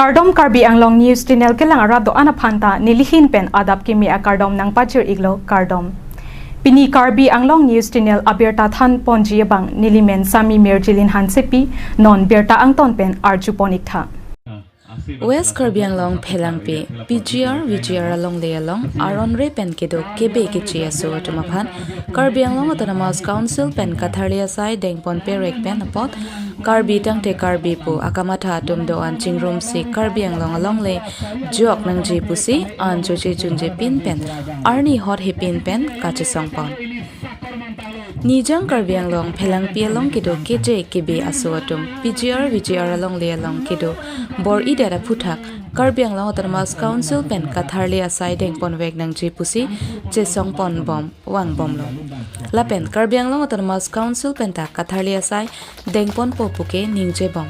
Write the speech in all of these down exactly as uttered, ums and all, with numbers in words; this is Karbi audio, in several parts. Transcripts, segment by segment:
Kardom, Karbi Anglong News Channel kelang arat do-an aphan ta nelihin pen adap kimi akardom nangpajir iklo, kardom. Pini Karbi Anglong News Channel abirta than ponji abang nelimen Sami Mirjilin Hansepi, non birta angton pen arju pon iktha. West Karbi Anglong Phelangpi, P G R V G R alongle along aron re pen kedo kebe keche aso atum aphan Karbi Anglong Autonomous Council pen katharli asai dengpon perek pen apot Karbi tangte Karbi pu akamatha atum do-an chingrumsi Karbi Anglong alongle jok nangji pusi an choche junje pin pen arni hot he pin pen kachesong pon. Nijang Karbi Anglong Phelangpi along kedo keje kebe aso atum P G R V G R alongle along kedo bor-idet aphuthak Karbi Anglong Autonomous Council pen katharli asai dengpon vek nangji pusi chesong pon bom vang bomlo. Lapen Karbi Anglong Autonomous Council pen ta katharli asai dengponpo puke ningje bom.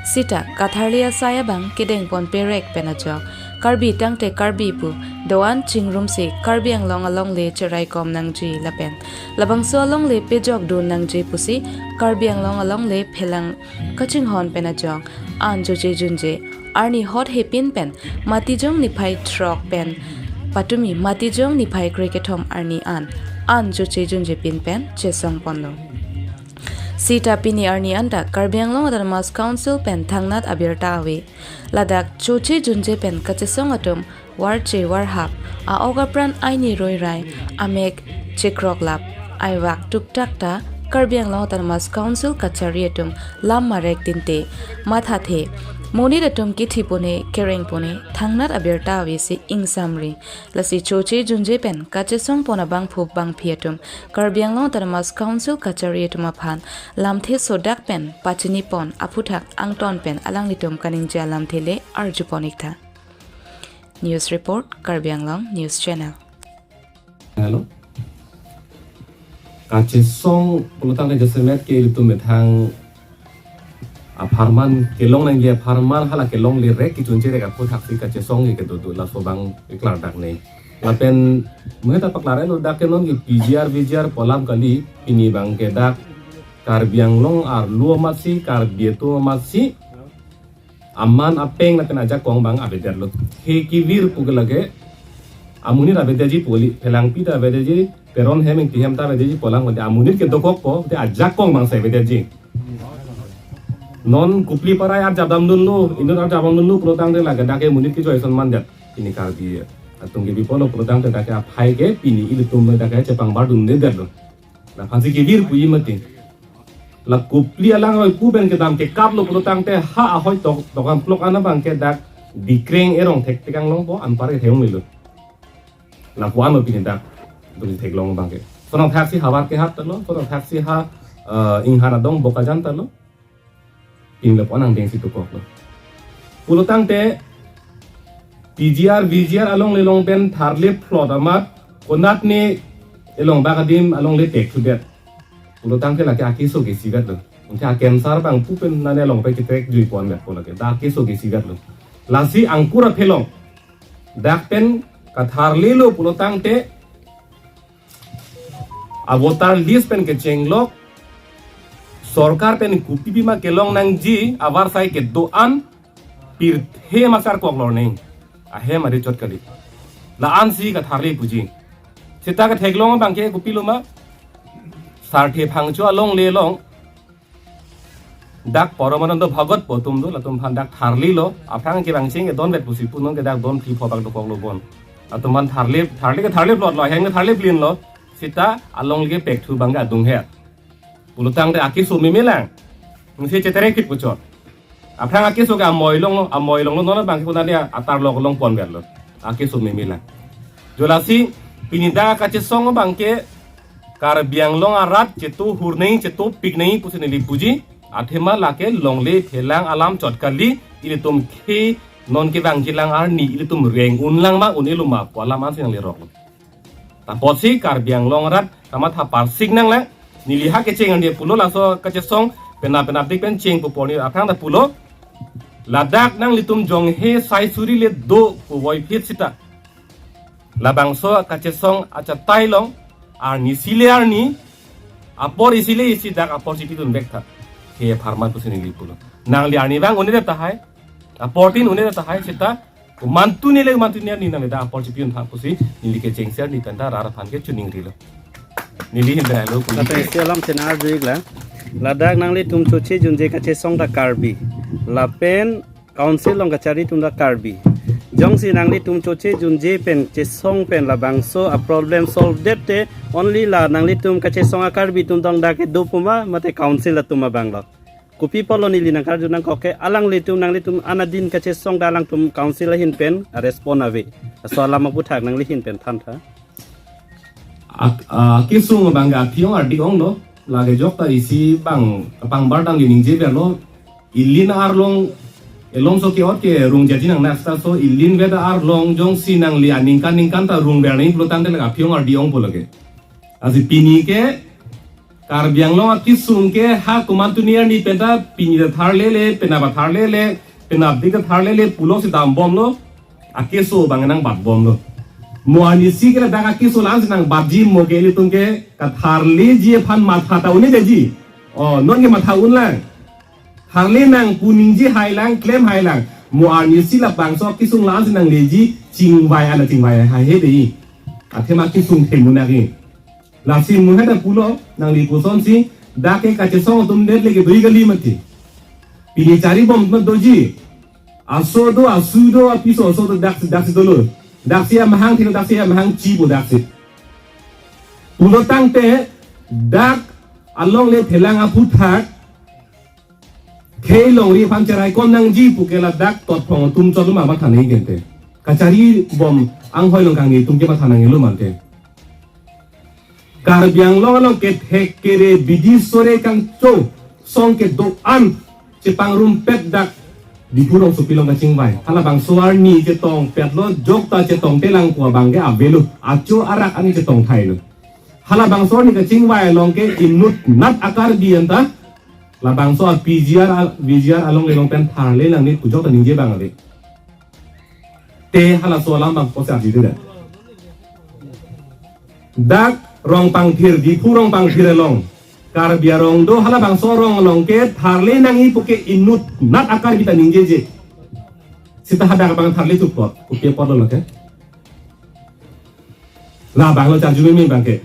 Sita katharli asai abang kedengpon perek pen ajok Karbi tangte Karbi pu do-an chingrumsi Karbi Anglong alongle cheraikom nangji lapen labangso alongle pejok dun nangji pusi Karbi Anglong alongle Phelang kachinghon pen ajok an choche junje arni hot he pin pen Matijong niphai throk pen patumi Matijong niphai krekethom arni an an choche junje pin pen chesong ponlo. Sita pini arni anta Karbi Anglong Autonomous Council pen thangnat abirta ave. Ladak choche junje pen kachesong atum warche warhap, a-ok apran aini roirai, amek chekroklap, aivak tuktak ta Karbi Anglong Autonomous Council kachari atum lam marek tinte, mathathe, monit atum kithipone, kerengpone thangnat abirta avesi ingsamri. Lasi choche junje pen kachesong pon abangphu bangphi atum Karbi Anglong Autonomous Council kachari atum aphan lamthe sodak pen pachini pon aphuthak angton pen alanglitum kaningje alamthe le arju pon iktha. News report, Karbi Anglong News Channel. Hello. Kachesong pulotangte jasemet ke ilitum methang apharman kelong nangji apharman hala kelongle rek kechunche rek aphuthak si kachesong ke kedo do laso abang iklar dak ne. Lapen meta paklar lo dak ke non ke P G R V G R pu alam kali, pini abang ke dak Karbi Anglong arlo amatsi, Karbi atum amatsi, aman apeng lapen ajakong abang avedetlo. He kevir pu ke lake amonit avedetji pu kali, Phelangpi ta avedetji, Teron hem Ingti hem ta avedetji pu alam kali, amonit ke dokokpo te ajakong abang si avedetji. Non Kopili Parai arjap damdunlo, inut arjap damdunlo pulotangte lake dak ke monit kejoi ason mandet. Pini Karbi atum ke bipolo pulotangte dak ke aphai ke pini ilitum dak ke chepangbar dundedetlo. Laphansi kevir puji mati. La Kopili alang ahoi pu pen kedam kekaplo pulotangte ha ahoi tok tokam klok ana abang ke dak Dikreng erong thekthek anglong po anpar ke theklonglo. Lapu-an lo pini dak pini theklong abang ke. Sonong thaksi havar kehat ta lo, sonong thaksi ha, eh, inghan adong Bokajan ta lo. Pini lapu-an angdengsi tukoklo. Pulotangte P G R, V G R alongle along pen tharle plot amat konat ne elong bak adim alongle pek thudet. Pulotangte lake akeso ke isivetlo. Unte akensar abang pu pen nane along pen ketrek jui ponvetpo lake. Dak akeso ke isivetlo. Lasi angkur aphelong dak pen katharlelo pulotangte a voter list pen kechenglok sorkar pen kopi pima kelong nangji avarsai kedo-an pirthe masar koklor neng. Ahem ari chot kali. La-ansi katharle puji. Seta ketheklong abang ke kopilo ma? Sarthe Phangcho alongle along dak Paramanando Bhagat pu atum do, latum aphan dak tharlelo, aphrang ke bang cheng ke donvet pusi pu non ke dak don phli pho bak dokoklo bon. Latum aphan tharle, tharle ke tharle plot lo, ahem ke tharle plin lo, seta alongle ke pekthu abang ke adunghet. Pulotangte akeso memelang. Nsi chetere kit puchot. Aphrang akeso ke amoi longlo, amoi longlo non abang ke konat ne atar lok long ponvetlo. Akeso memelang. Jo lasi pini dak kachesong abang ke Karbi Anglong arat chetu hur neng chetu pik neng pusi neli puji. Athema lake longle phelang alam chot kali, ilitum ke non kevangjilang arni ilitum reng unlang ma un-elo ma pu alam ansi nangleroklo. Tapotsi Karbi Anglong arat kamatha parsik nanglang, neli ha kecheng ande pulo laso kachesong penap penapdik pen cheng pu porni aphrang ta pulo. Ladak nanglitum jong he sai suri le do pu voiphit sita. Labangso kachesong achatai along arni isi le arni, apor isi le isi dak apor si pidun vek tha. He apharman pusi neli pulo. Nangli arni abang un-edet tahai. Apor tin un-e tahai seta, komantu neli, komantu neli nang dak apor chipi-un tha pusi, neli kechengsi arni penta rat aphan ke chiningrilo. Neli hin berai lo kuli. Kata isi alam chenar juik la. Ladak nanglitum choche junje kachesong ta Karbi. Lapen council along kachari atum ta Karbi. Jongsi nanglitum choche junje pen chesong pen labangso a problem solve det te, only la nanglitum kachesong a Karbi atum tong dak kedo pu ma, mate council atum abang lo. Kopi apotlo neli nangkarju nangkok ke, alanglitum nanglitum anadin kachesong ta alangtum council ahin pen a respond ave. Laso alam aphuthak nangli hin pen than tha. Ak-, ah, kesung abang ke aphi-ong ardi-ong lo. Lake jok ta isi bang kapangbar dam ke ningje ber lo. Ilin arlong, elong so ke-ot ke rung jadi nang nasta so ilin veda arlong jongsi nangli aningkan ningkan ta rung ber nangji pulo tangte lake aphi-ong ardi-ong pulo ke. Lasi pini ke Karbi Anglong akesung ke ha komantu neli arni penta pini ta tharlele, penap ta tharlele, penap dik ta tharlele, pulo si dambomlo, akeso abang nangbatbomlo. Mo arnisi ke ladak akeso la-an si nangbatji mo ke ilitum ke katharleji aphan matha ta un-eji. O, non ke matha unlang. Tharle nang pu ningje hailang, klem hailang. Mo arnisi labangso akesung la-an si nangleji chingvai ana chingvai haihe dei. Athema kesung themu nang ke. Lasi muhe ta pulo, nangli puson si, dak ke kachesong atum det lake dui kali mati. Pini charibom atum doji. Aso do, asu do, apiso aso do, dak, daksi dolo. Daksi amahang thilo, daksi amahang chibo daksi. Pulo tangte, dak along le thelang aphuthak, khei longri aphan cherai kom nangji pu ke ladak totphong atum chot lo ma matha nangji kente. Kacharibom anghoi along kangni atum ke matha nangji lo mante. Karbi Anglong along kethek kere bidi sore kangcho song kedo-an chepangrumpet dak Diphu rongsopi along kachingvai. Halabangso arni chetongpetlo, jok ta chetongte lang pu abang ke avelo. Acho arak ani chetong thailo. Halabangso arni kachingvai along ke inut nat a Karbi anta labangso a P G R a, V G R along le along pen tharle nangne pu jok ta ningje abang ave. Te halaso alam abang kosi arju dei. Dak Rongpangthir, Diphu Rongpangthir along Karbi arong do, halabangso arong along ke tharle nangji pu ke inut nat a Karbi ta ningjeje. Seta hadak abang tharle thupot, kopi apotlo lake. Labang lo charju meme abang ke.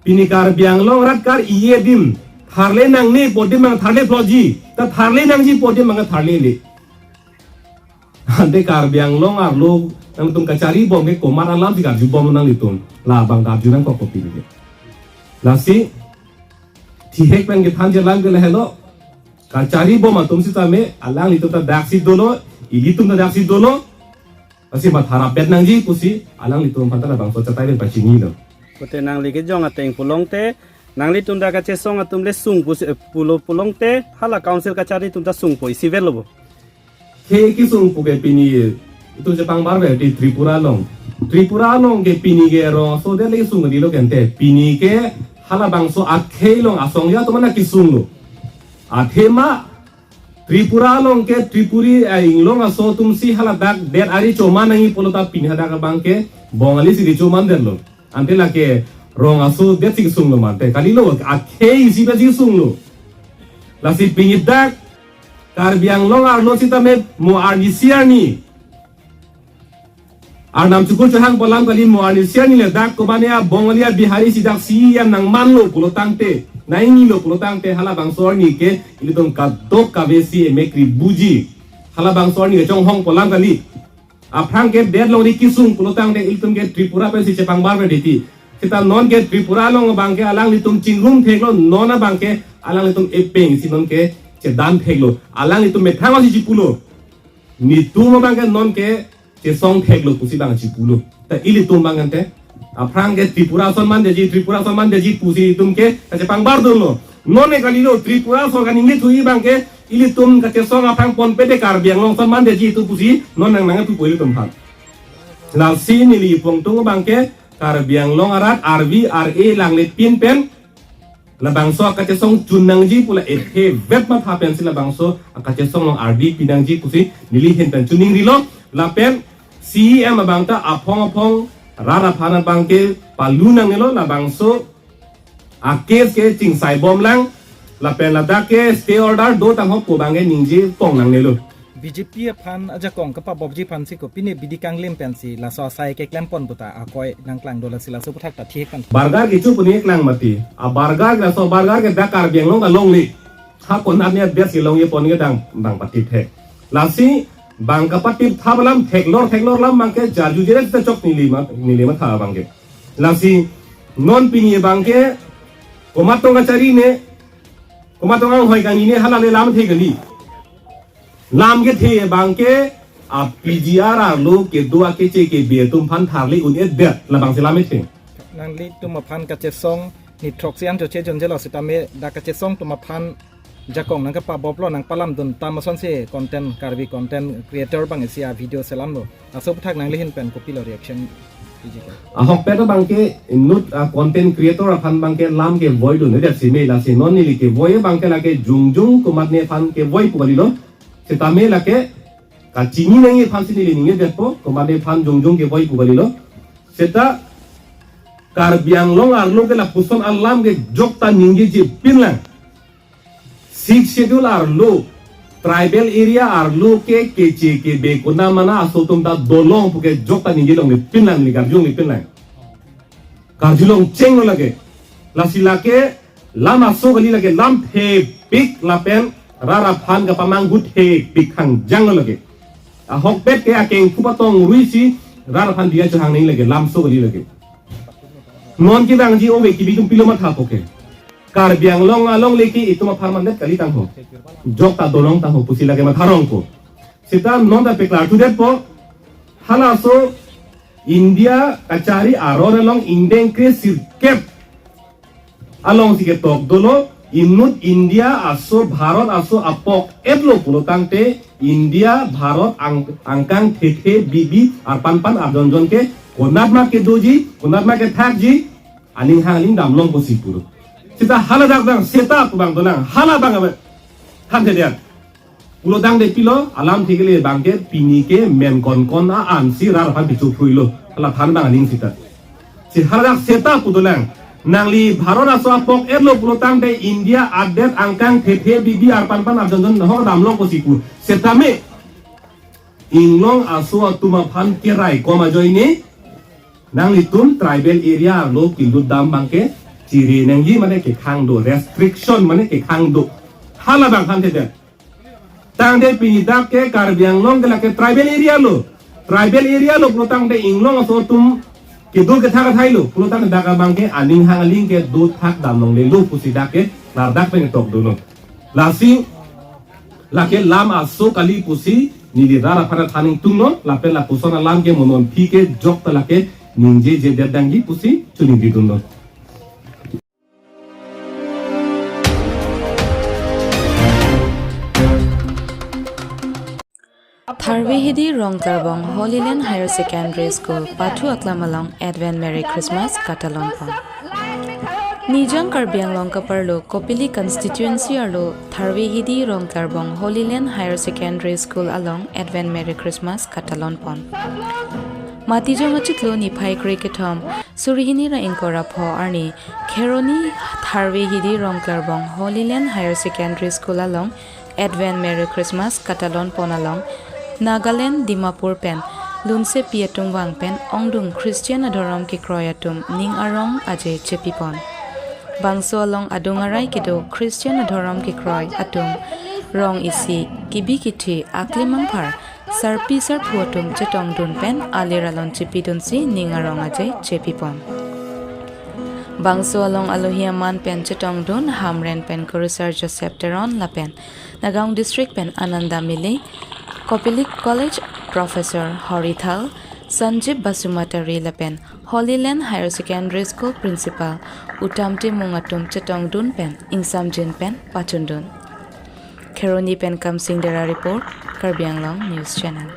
Pini Karbi Anglong arat kar-i adim tharle nangne pu adim abang tharle ploji. Ta tharle nangji pu adim abang tharlele. Ante Karbi Anglong arlo nangtum kacharibom ke komat alam si karjubom nanglitum. Labang karju nangkok kopi ke. Lasi thihek pen kethanji alam ke lahelo. Kacharibom atum sitame alanglitum ta daksi dolo, ilitum ta daksi dolo. Lasi matha rapet nangji pusi alanglitum aphan ta labangso chatai pen pachinilo. Kote nangli kejong ateng pulote, nanglitum dak kachesong atum le sung pusi, eh, pulo pulote, hala council kachari atum ta sungpo, isi avelo bo. Khei kesung pu ke pini itum chepangbar ave di Tripura along. Tripura along ke pini ke rongso det le sung dilo kente. Pini ke halabangso akhei along asong ya atum ana kesung lo. Athema Tripura along ke Tripuri, eh, inglong aso atum si haladak det ari choman nangji pulo ta pini hadak abang ke Bongali si di choman detlo. Ante lake rong aso det si kesung lo mante. Kalilo, akhei isi pen si kesung lo. Lasi pini dak Karbi Anglong arlo sitame mo arnisi arni Arnam chukur chehang pu alam kali, mo arnisi arni le dak komatne a Bongali a Bihari si dak C E M nangmanlo pulo tangte, nangingilo pulo tangte, halabangso arni ke ilitum kadokave si emekri buji. Halabangso arni ke chonghong pu alam kali. Aphrang ke det longri kesung pulo tangte ilitum ke Tripura pensi chepangbar ave titi. Seta non ke Tripura along abang ke alanglitum chingrum theklo, non abang ke alanglitum epeng si non ke chedan theklo. Alanglitum methang si chipulo. Netum abang ke non ke chesong theklo pusi abang chipulo. Ta ilitum abang ante aphrang ke Tripura ason mandetji, Tripura ason mandetji pusi itum ke kachepangbar dunlo. Non ke kalilo, Tripura ason kaningje thuji abang ke ilitum kachesong aphrang ponpe de Karbi Anglong ason mandetji itum pusi non nang nangpu pu ilitum aphan. Lasi neli pongtung abang ke Karbi Anglong arat arvi ar-e langle pin pen labangso akachesong chun nangji pu la ethe vet matha pensi labangso akachesong along ardi pi nangji pusi neli ahin pen chiningrilo. Lapen C E M abang ta aphong aphong rat aphan abang ke palu nangnelo, labangso a case ke chingsaibom lang, lapen ladak ke stay order do tangho pu abang ke ningje pong nangnelo. B J P aphan ajakong kapabopji aphan si kopine bidi kanglim pensi laso asai keklem pon puta akoi nangklang dola si laso aputhak ta thihek kan. Burger kecho puni klang mati. A burger laso burger ke dak Karbi Anglong alongle. Ha konat ne bias ilong ye pon ke dang bang patip he. Lasi bang kapatip thap alam theklor theklor alam bang ke jarju jere ta chok neli ma neli matha bang ke. Lasi non pini bang ke komat tong kachari ne, komat tong anghoi kangni ne hala le lam the kali. Lam kethe bang ke a P G R arlo kedo akeche kebe atum aphan tharli un-edet labang si lam kethe. Nanglitum aphan kachesong ni throksi an choche jonjelo sitame dak kachesong atum aphan jakong nangkapaboplo nangpalamdun tam asonsi content Karbi content creator bang isi a video selamlo. Laso aputhak nangli ahin pen kopilo reaction piji ke? Ahokpet bang ke inut a content creator aphan bang ke lam kevoidun ne dek si me lasi non neli kevoi bang ke lake jongjong komat ne aphan kevoi pu kalilo. Sitame lake kachini nangji aphan si neli ningjedetpo, komat ne aphan jongjong kevoi pu kalilo. Seta Karbi Anglong arlo ke lapuson alam ke jokta ningjeji pinlang. Sixth Schedule arlo, tribal area arlo ke keche kebe konat mana aso atum ta dolong pu ke jokta ningje longle pinlang, neli karjulongle pinlang. Karjulong chenglo lake. Lasi lake lam aso kali, lake lam thepik lapen rat aphan kapamanghu thepik hangjanglo lake. Ahokpet ke akeng kupatong ruisi rat aphan diya chohang nangji lake, lamso kali lake. Non kevangji ove kebi atum pilo mathapo ke. Karbi Anglong alongle ke itum apharman det kali tangho. Jokta dolong tangho pusi lake matharong ko. Seta non ta peklar thudetpo. Halaso India kachari aron along ingdeng kre sirkep alongsi ketok dolo, inut India aso Bharat aso apok-etlo pulo tangte India Bharat ang, angkang thethe bibi arpan pan arjonjon ke konat ma kedoji, konat ma kethakji, aning hang aling damlong pusi puro. Seta hala dak dang seta pu bang donang, hala bang abe. Than the dia. Pulo tangte pilo, alam thikle bang ke pini ke men konkon a-an si rat aphan pichu phuilo. Hala than bang aning seta. Si hala dak seta pu dolang. Nangli Bharat aso apok-etlo pulo tangte India adet angkang thethe bibi arpan pan arjonjon ho damlong pusi pu. Setame Inglong aso atum aphan kerai kom ajoine nanglitum tribal area arlo kelut dam bang ke chiri nangji mane kekhang do, restriction mane kekhang do. Hala bang than the dia. Tangte pini dak ke Karbi Anglong ke lake tribal area lo. Tribal area lo pulo tangte Inglong aso atum kedo kethak athai lo. Pulo tangte dak abang ke aning hang aling kedo thak damlonglelo pusi dak ke lar dak pen tok dolo. Lasi lake lam aso kali pusi neli rat aphan than ingtunglo, lapen lapuson alam ke mo non aphi ke jokta lake ningjejedet dangji pusi choningjedunlo. Tharve Hidi Rongkarbong Holy Land Higher Secondary School pathu aklam along Advent Merry Christmas katalon pon. Nijang Karbi Anglong kaparlo Kopili constituency arlo Tharve Hidi Rongkarbong Holy Land Higher Secondary School along Advent Merry Christmas katalon pon. Matijong achiklo niphai kre kethom suri hini ra ingkoi ra pho arni Kheroni Tharve Hidi Rongkarbong Holy Land Higher Secondary School along Advent Merry Christmas katalon pon along Nagaland Dimapur pen lunsepi atum vang pen ongdung Christian adhorom kekroi atum ning arong aje chepi pon. Bangso along adung arai kedo Christian adhorom kekroi atum rong isi kebi kethe aklimangphar sarpi sarpo atum chetongdun pen alir alon chepidunsi ning arong aje chepi pon. Bangso along alohi aman pen chetongdun Hamren pen Kurusar Joseph Teron lapen Nagaon District pen Ananda Mile, Kopili College Professor Horithal, Sanjib Basumatary lapen Holy Land Higher Secondary School Principal Uttam Timung atum chetongdun pen ingsamjin pen pachundun. Kheroni pen Kamsing Dera report, Karbi Anglong News Channel.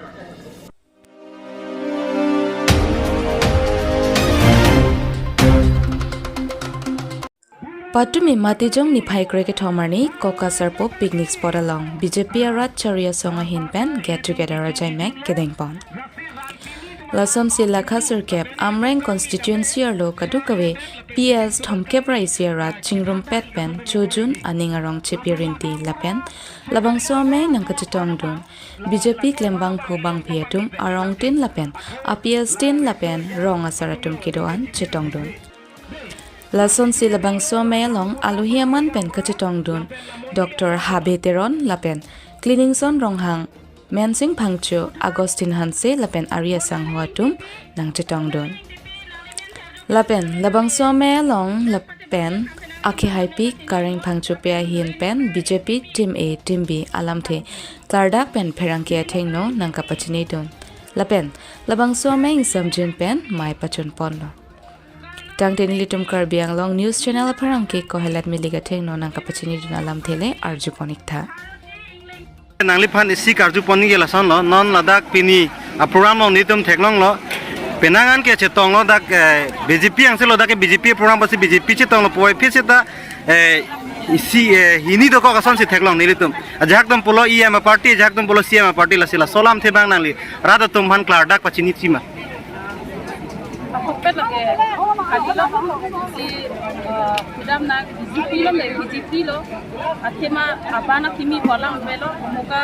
Patumi Matijong niphai kre kethom arni Koka Sarpo picnic spot along B J P arat chari asong ahin pen get together ajaimek kedeng pon. Lasonsi lakha sirkep Amreng constituency arlo kadokave P S thomkep ra isi arat chingrumpet pen chojun aning arong chepi rinti lapen labangso amei nangkachetongdun B J P klembangphu bangphi atum arong tin lapen a P S tin lapen rong asar atum kedo-an chetongdun. Lasonsi labangso amei along alohi aman pen kachetongdun Doctor Habe Teron lapen Cleaningson Ronghang, Mensing Phangcho, Augustine Hanse lapen ari asangho atum nangchetongdun. Lapen labangso amei along lapen akhihaipi Kareng Phangchopi ahin pen B J P team A, team B alamthe klardak pen pherangke athengno nangkapachinidun. Lapen labangso amei ingsamjin pen mei pachunponlo. Tangte nelitum Karbi Anglong News Channel apherangke Kohelet Milik athengno nangkapachinidun alamthe le arjupon-iktha. Nangliphan isi karjupon-ik ke lasonlo, non ladak pini a program along nelitum theklonglo. Penang an ke chetonglo dak, eh, B J P angse lo dak ke B J P program pusi B J P chetonglo puvoiphit seta, eh, isi, eh, hini dokok asonsi theklong nelitum. Ajahak atum pulo E M a party, ajahak atum pulo C M a party, lasi laso alamthe abang nangli rat atum aphan klardak pachini thima. Ahokpet lake kalilo, si, eh, kedam na B J P lo, le B J P lo. Athema aban akimi pu alam avelo, moka,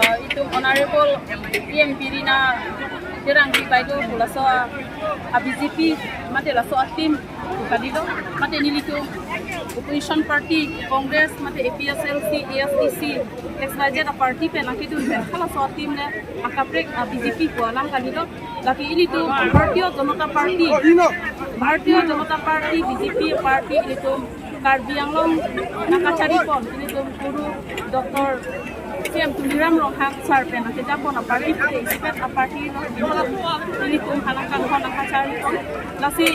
eh, itum Honorable E M Birina Terangpi bai do, laso a, a B J P mate laso a team kalilo, mate nelitum opposition party, Congress, mate A P H L C, A S D C, X Y Z a party pen akedun pen halaso a team le akaprek a B J P pu alam kalilo. Lake ilitum Bharatiya Janata Party, Bharatiya Janata Party, B J P party, ilitum Karbi Anglong nangkacharipon, ilitum Guru Doctor C M Tuliram Ronghang sir pen nangkejapon a party, pute isipet a party lo, ilitum aphan nangkanghon nangkacharipon. Lasi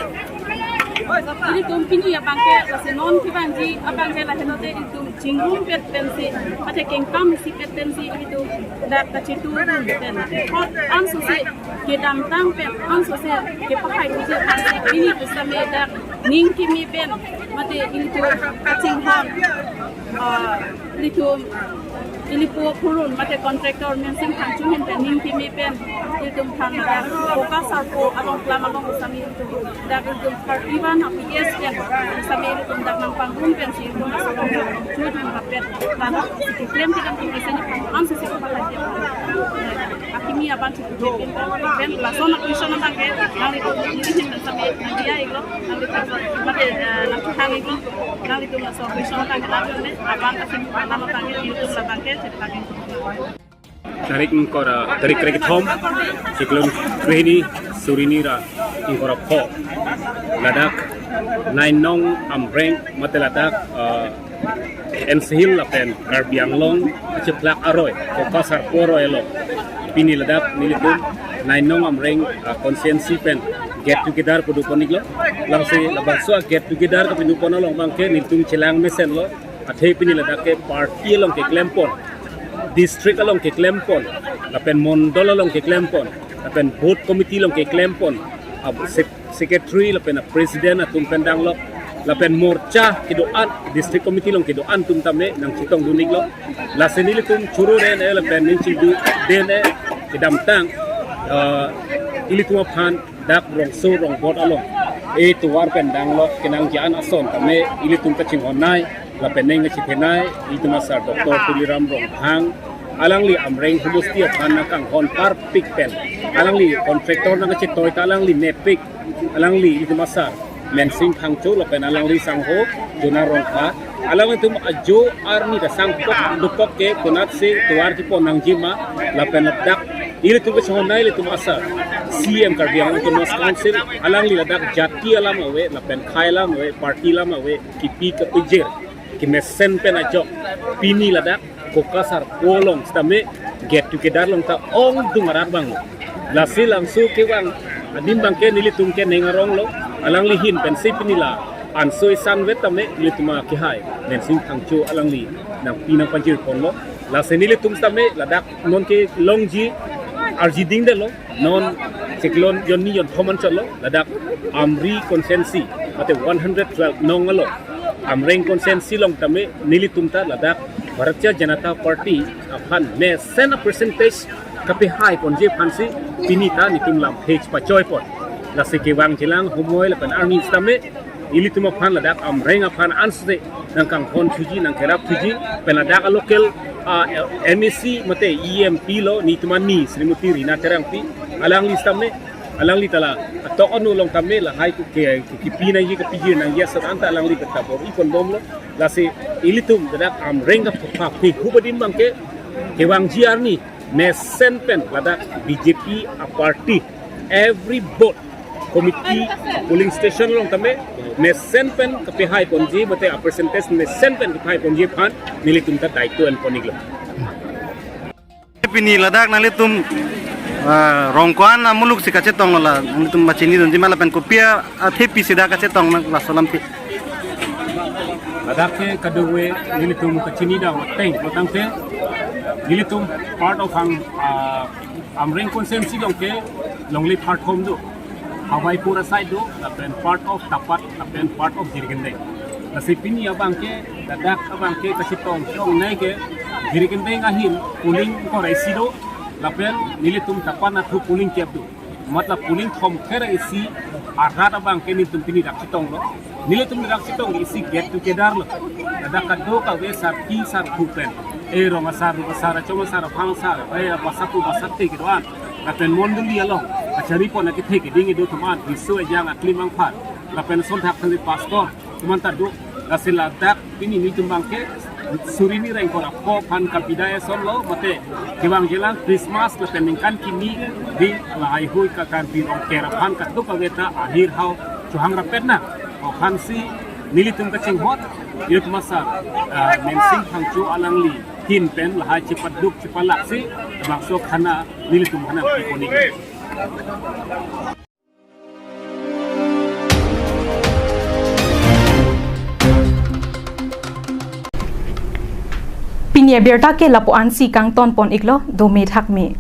ilitum pini abangke, lasi non kevangji abangke lahelo te ilitum chingrumpet pensi, mate kengkam isipet pensi ilitum dak kachetongdun pen. Hot ansose kedamtang pen, ansose kepahai puji pensi, pini pusitame dak ning keme pen, mate ilitum kachinghon, ah, ilitum, ili po kurun, mate contractor Mensing Phangcho ahin pen ning keme pen, ilitum aphan ladak Koka Sarpo along kelam along sami ilitum dak ilitum thirty-one a P S pen sami ilitum dak nangpangrum pensi ilitum asal ilitum chojun lapen, ladak keklem kedam keme seni ansose kepahai. Akimi aban pen, pen lason a question abangke, nanglitum nelihin pen sami nangdiya-iklo, nanglitum, mate, eh, nangkehang-iklo, nanglitum laso a question abangke, nanglitum ne, aban kasim, nama abangke, ilitum labangke, chetangke. Tarik ingkoi ra, tarik krekethom, chiklo krehini, suri hini ra ingkoi ra pho. Ladak Nainong Amreng, mate ladak, eh, N C Hills lapen Karbi Anglong kacheplak aroi, Koka Sarpo aroi lo. Pini ladak nelitum Nainong Amreng, ah, constituency pen get together padopon-iklo. Lasi labangso a get together kapadopon along abangke nelitum chelang mesenlo. Athe pini ladak ke party along keklempon, district along keklempon, lapen mondol along keklempon, lapen booth committee along keklempon, ah, sep- secretary lapen a president atum pen danglok, lapen morcha kedo-an, district committee along kedo-an atum tame nangchetongdun-iklo. Lasi nelitum choro den-e lapen ning chingdun den-e kedamtang, eh, ilitum aphan dak rongso rongbot along, e tovar pen danglok kenangji an ason tame ilitum kachinghon-nei lapen ning kachethe-nei, ilitum asar Doctor Tuliram Ronghang, alangli Amreng homosti aphan nangkanghon parpik pen, alangli contractor nangkachetoi ta alangli mepik, alangli ilitum asar Mensing Phangcho lapen alangli sangho Jona Rongkha, alanglitum ajo arni ta sangkok dokok ke konatsi tovar kepon nangjima, lapen ladak ilitum kachinghon-nei ilitum asar C M Karbi Anglong Autonomous Council, alangli ladak jati alam ave, lapen khei alam ave, party alam ave, kipi kepijir kemesen pen ajok pini ladak Koka Sarpo along sitame get together along ta ongdung arat abang. Lasi labangso kevang adim abangke nelitum ke ning aronglo, alangli ahin pensi pini la anso isan vet tame nelitum akehai Mensing Phangcho alangli nangpi nangpajirponlo. Lasi nelitum sitame ladak non kelongji arjiding detlo. Non chiklo jon hini jon thom anchotlo, ladak Amri constituency, mate one hundred twelve nong along, Amreng constituency along tame nelitum ta ladak Bharatiya Janata Party aphan mesen a percentage Kapehai ponji aphansi pini ta nelitum lam page pachoi pon. Lasi kevangjilang humoi lapen arni sitame ilitum aphan ladak Amreng aphan ansi nangkanghon thuji, nangkerap thuji, pen ladak a local, ah, M A C mate E M P lo, nelitum ani Srimati Rina Terangpi, alangli sitame, alangli ta la atok anu along tame lahai ke, ke, ke kipi nangji, kepiji nangji asat anta alangli beta bor-i pon bomlo. Lasi ilitum ladak Amreng kapha phi hubadim abangke kevangji arni mesen pen ladak B J P a party every booth committee polling station along tame mesen pen kapehai ponji mate a percentage mesen pen kapehai ponji aphan nelitum ta daito en pon-iklo. Pini ladak nanglitum, ah, Rongkoan amuluk si kachetong lo la, nanglitum pachini dunji ma lapen kopi athepi si dak kachetong nang, laso alamthe. Ladak ke kadokave nelitum kachini dam ateng lo tangte nelitum part of Am, ah, Amreng constituency along ke longle part hom do. Hawaipur aside do, lapen part of Tapat, lapen part of Jirikindeng. Lasi pini abangke, ladak abangke kachetong, chetong nai ke, Jirikindeng ahin polling ingkoi ra isi do, lapen nelitum Tapat athu polling kep do. Matlab polling thomkep ra isi arat abangke nelitum pini dak chetonglo. Nelitum dak chetong isi get together lo. Ladak kadokave sarpi sarpo pen, e rong asar, rup asar, achom asar, aphang asar, e basa pu basa te kedo-an, lapen mondoli along kachari pon akethe keding kedo atum an, riso ejang aklim angphan, lapen sonthak thangri pastor atum anta do. Lasi ladak pini nelitum abangke suri hini ra ingkoi ra pho aphan kabidai asonlo, mate kevangjilang Christmas lapen ningkan kimi di lahaihui kakan pi Rongker aphan kadokave ta ahirhau chohang rapet nang aphansi nelitum kachinghon, youth masa, ah, Mensing Phangcho alangli ahin pen lahai chepaduk chepalaksi bangso khana nelitum khana pi pon-ik. Pini abirta ke lapu-ansi kangton pon-iklo, dome thakme.